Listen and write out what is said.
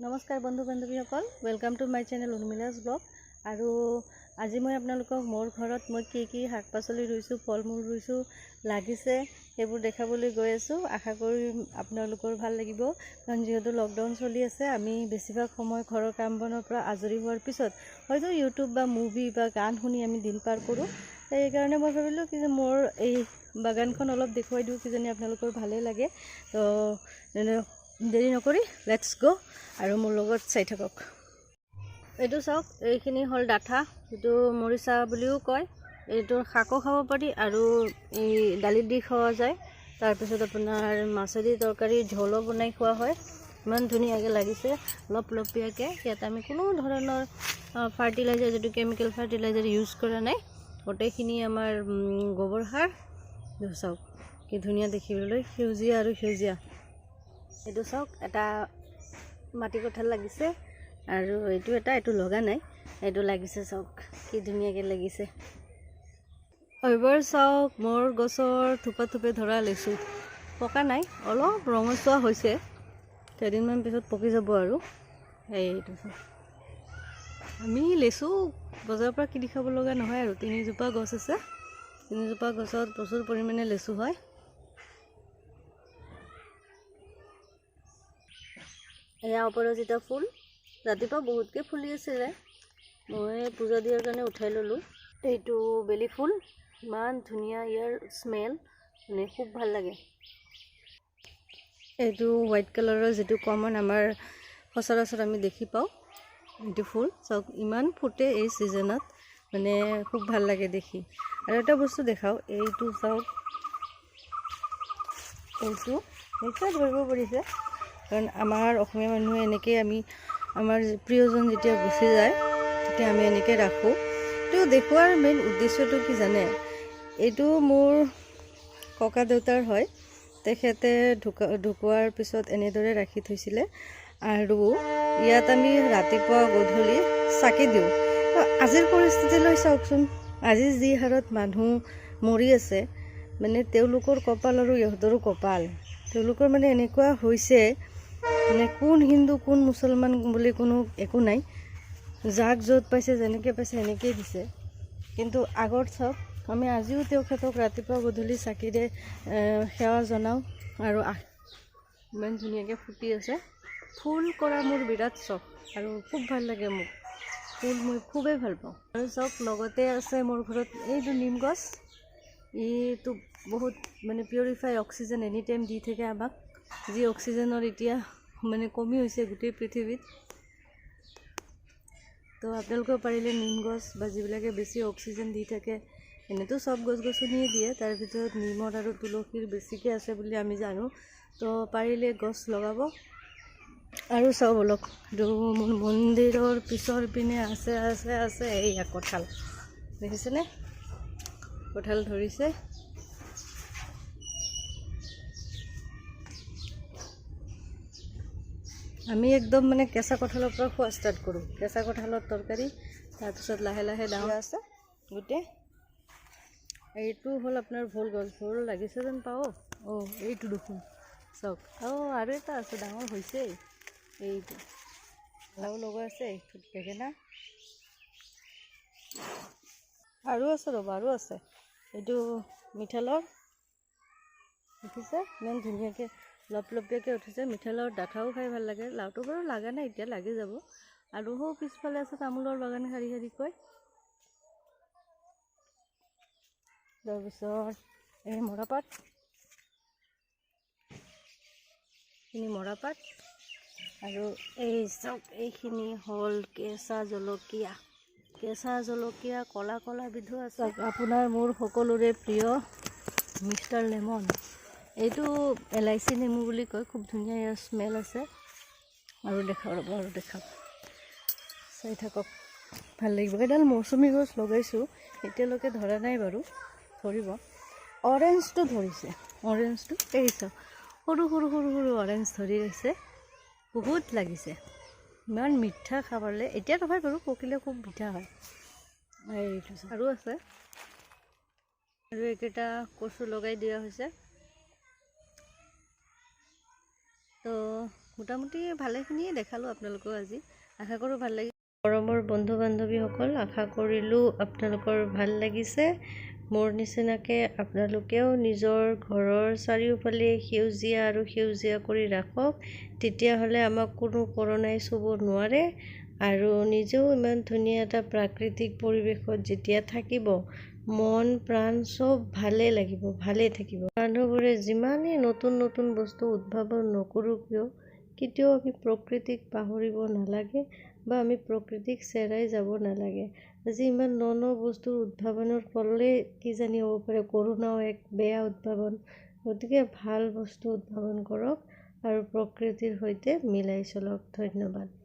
নমস্কাৰ বন্ধু বান্ধৱীসকল, welcome to my channel Urmila's blog. আৰু আজি মই আপোনালোকক মোৰ ঘৰত মই কি কি শাক পাচলি ৰুইছোঁ, ফল মূল ৰুইছোঁ, লাগিছে সেইবোৰ দেখাবলৈ গৈ আছোঁ। আশা কৰি আপোনালোকৰ ভাল লাগিব, কাৰণ যিহেতু লকডাউন চলি আছে, আমি বেছিভাগ সময় ঘৰৰ কাম বনৰ পৰা আজৰি হোৱাৰ পিছত হয়তো ইউটিউব বা মুভি বা গান শুনি আমি দিন পাৰ কৰোঁ। সেইকাৰণে মই ভাবিলোঁ কি যে মোৰ এই বাগানখন অলপ দেখুৱাই দিওঁ, কিজানি আপোনালোকৰ ভালেই লাগে। তো দেৰি নকৰি let's গ' আৰু মোৰ লগত চাই থাকক। এইটো চাওক, এইখিনি হ'ল ডাঠা, যিটো মৰিচা বুলিও কয়। এইটোৰ শাকো খাব পাৰি আৰু এই দালিত দি খোৱা যায়। তাৰপিছত আপোনাৰ মাছেদি তৰকাৰী ঝোলো বনাই খোৱা হয়। ইমান ধুনীয়াকৈ লাগিছে লপলপীয়াকৈ। ইয়াত আমি কোনো ধৰণৰ ফাৰ্টিলাইজাৰ, যিটো কেমিকেল ফাৰ্টিলাইজাৰ ইউজ কৰা নাই, গোটেইখিনি আমাৰ গোবৰ সাৰ। চাওক কি ধুনীয়া দেখিবলৈ, সেউজীয়া আৰু সেউজীয়া। এইটো চাওক, এটা মাটি কঁঠাল লাগিছে আৰু এইটো এটা, এইটো লগা নাই, এইটো লাগিছে। চাওক কি ধুনীয়াকৈ লাগিছে। এইবাৰ চাওক মোৰ গছৰ থোপা থোপে ধৰা লেচু, পকা নাই, অলপ ৰঙচুৱা হৈছে, কেইদিনমান পিছত পকি যাব। আৰু এইটো চাওক, আমি লেচু বজাৰৰ পৰা কিনি খাব লগা নহয় আৰু তিনিজোপা গছ আছে, তিনিজোপা গছত প্ৰচুৰ পৰিমাণে লেচু হয়। এয়া অপৰাজিতা ফুল, ৰাতিপুৱা বহুতকৈ ফুলি আছিলে, মই পূজা দিয়াৰ কাৰণে উঠাই ল'লোঁ। এইটো বেলি ফুল, ইমান ধুনীয়া ইয়াৰ স্মেল, মানে খুব ভাল লাগে। এইটো হোৱাইট কালাৰৰ, যিটো কমন আমাৰ সচৰাচৰ আমি দেখি পাওঁ, এইটো ফুল। চাওক ইমান ফুটে এই ছিজনত, মানে খুব ভাল লাগে দেখি। আৰু এটা বস্তু দেখাওঁ, এইটো চাওক, এইটো নিশ্চয় ধৰিব পাৰিছে, কাৰণ আমাৰ অসমীয়া মানুহে এনেকেই আমি আমাৰ প্ৰিয়জন যেতিয়া গুচি যায় তেতিয়া আমি এনেকৈ ৰাখোঁ। এইটো দেখুওৱাৰ মেইন উদ্দেশ্যটো কি জানে? এইটো মোৰ ককা দেউতাৰ হয়, তেখেতে ঢুকোৱাৰ পিছত এনেদৰে ৰাখি থৈছিলে। আৰু ইয়াত আমি ৰাতিপুৱা গধূলি চাকি দিওঁ। আজিৰ পৰিস্থিতিলৈ চাওকচোন, আজি যি হাৰত মানুহ মৰি আছে, মানে তেওঁলোকৰ কপাল আৰু ইহঁতৰো কপাল, তেওঁলোকৰ মানে এনেকুৱা হৈছে, মানে কোন হিন্দু কোন মুছলমান বুলি কোনো একো নাই, যাক য'ত পাইছে যেনেকৈ পাইছে সেনেকৈয়ে দিছে। কিন্তু আগত চাওক, আমি আজিও তেখেতক ৰাতিপুৱা গধূলি চাকিৰে সেৱা জনাওঁ। আৰু ইমান ধুনীয়াকৈ ফুটি আছে। ফুল কৰা মোৰ বিৰাট চখ আৰু খুব ভাল লাগে মোক ফুল, মই খুবেই ভাল পাওঁ। আৰু চাওক লগতে আছে মোৰ ঘৰত এইটো নিম গছ, এইটো বহুত মানে পিউৰিফাই অক্সিজেন এনি টাইম দি থাকে আমাক, যি অক্সিজেনৰ এতিয়া মানে কমি হৈছে গোটেই পৃথিৱীত। তো আপোনালোকেও পাৰিলে নিম গছ বা যিবিলাকে বেছি অক্সিজেন দি থাকে, এনেইতো চব গছ গছনিয়ে দিয়ে, তাৰ ভিতৰত নিমৰ আৰু তুলসীৰ বেছিকৈ আছে বুলি আমি জানো। তো পাৰিলে গছ লগাব। আৰু চাওঁ ব'লক, এইটো মোৰ মন্দিৰৰ পিছৰ পিনে আছে আছে আছে এইয়া কঁঠাল, দেখিছেনে? কঁঠাল ধৰিছে। আমি একদম মানে কেঁচা কঁঠালৰ পৰা খোৱা ষ্টাৰ্ট কৰোঁ, কেঁচা কঁঠালৰ তৰকাৰী, তাৰপিছত লাহে লাহে ডাঙৰ আছে গোটেই। এইটো হ'ল আপোনাৰ ভোল গছ, ভোল লাগিছে যেন পাওঁ। অঁ এইটো দেখোন চাওক, অঁ আৰু এটা আছে ডাঙৰ হৈছেই, এইটো লাও লগোৱা আছে, এইটোত বেঙেনা আৰু আছে, ৰ'ব আৰু আছে। এইটো মিঠালৰ দেখিছে ইমান ধুনীয়াকৈ লপলপীয়াকৈ উঠিছে। মিঠালৰ ডাঠাও খাই ভাল লাগে, লাওটো বাৰু লগা নাই এতিয়া, লাগি যাব। আৰু সৌ পিছফালে আছে তামোলৰ বাগান শাৰী শাৰীকৈ। তাৰপিছত এই মৰাপাট, এইখিনি মৰাপাট। আৰু এই চাওক, এইখিনি হ'ল কেঁচা জলকীয়া, কেঁচা জলকীয়া ক'লা ক'লা বিধো আছে। আপোনাৰ মোৰ সকলোৰে প্ৰিয় মিষ্টাৰ লেমন, এইটো এলাইচি নেমু বুলি কয়, খুব ধুনীয়া ইয়াৰ স্মেল আছে। আৰু দেখাওঁ ৰ'ব, আৰু দেখাওঁ, চাই থাকক, ভাল লাগিব। এডাল মৌচুমী গছ লগাইছোঁ, এতিয়ালৈকে ধৰা নাই বাৰু, ধৰিব। অৰেঞ্জটো ধৰিছে, অৰেঞ্জটো এই চাওক, সৰু সৰু সৰু সৰু অৰেঞ্জ ধৰি আছে, বহুত লাগিছে। ইমান মিঠা খাবলৈ, এতিয়া নহয় বাৰু, পকিলে খুব মিঠা হয়। এইটো আৰু আছে, আৰু এইকেইটা কচু লগাই দিয়া হৈছে। তো মোটামুটি ভালেখিনিয়ে দেখালোঁ আপোনালোকেও আজি, আশা কৰোঁ ভাল লাগিল। মৰমৰ বন্ধু বান্ধৱীসকল, আশা কৰিলোঁ আপোনালোকৰ ভাল লাগিছে। মোৰ নিচিনাকৈ আপোনালোকেও নিজৰ ঘৰৰ চাৰিওফালে সেউজীয়া আৰু সেউজীয়া কৰি ৰাখক, তেতিয়াহ'লে আমাক কোনো কৰোণাই চুব নোৱাৰে। আৰু নিজেও ইমান ধুনীয়া এটা প্ৰাকৃতিক পৰিৱেশত যেতিয়া থাকিব, মন প্ৰাণ চব ভালেই লাগিব, ভালেই থাকিব। মানুহবোৰে যিমানেই নতুন নতুন বস্তু উদ্ভাৱন নকৰোঁ কিয়, কেতিয়াও আমি প্ৰকৃতিক পাহৰিব নালাগে বা আমি প্ৰকৃতিক চেৰাই যাব নালাগে। আজি ইমান ন ন বস্তুৰ উদ্ভাৱনৰ ফলেই কিজানি হ'ব পাৰে কৰোণাও এক বেয়া উদ্ভাৱন। গতিকে ভাল বস্তু উদ্ভাৱন কৰক আৰু প্ৰকৃতিৰ সৈতে মিলাই চলক। ধন্যবাদ।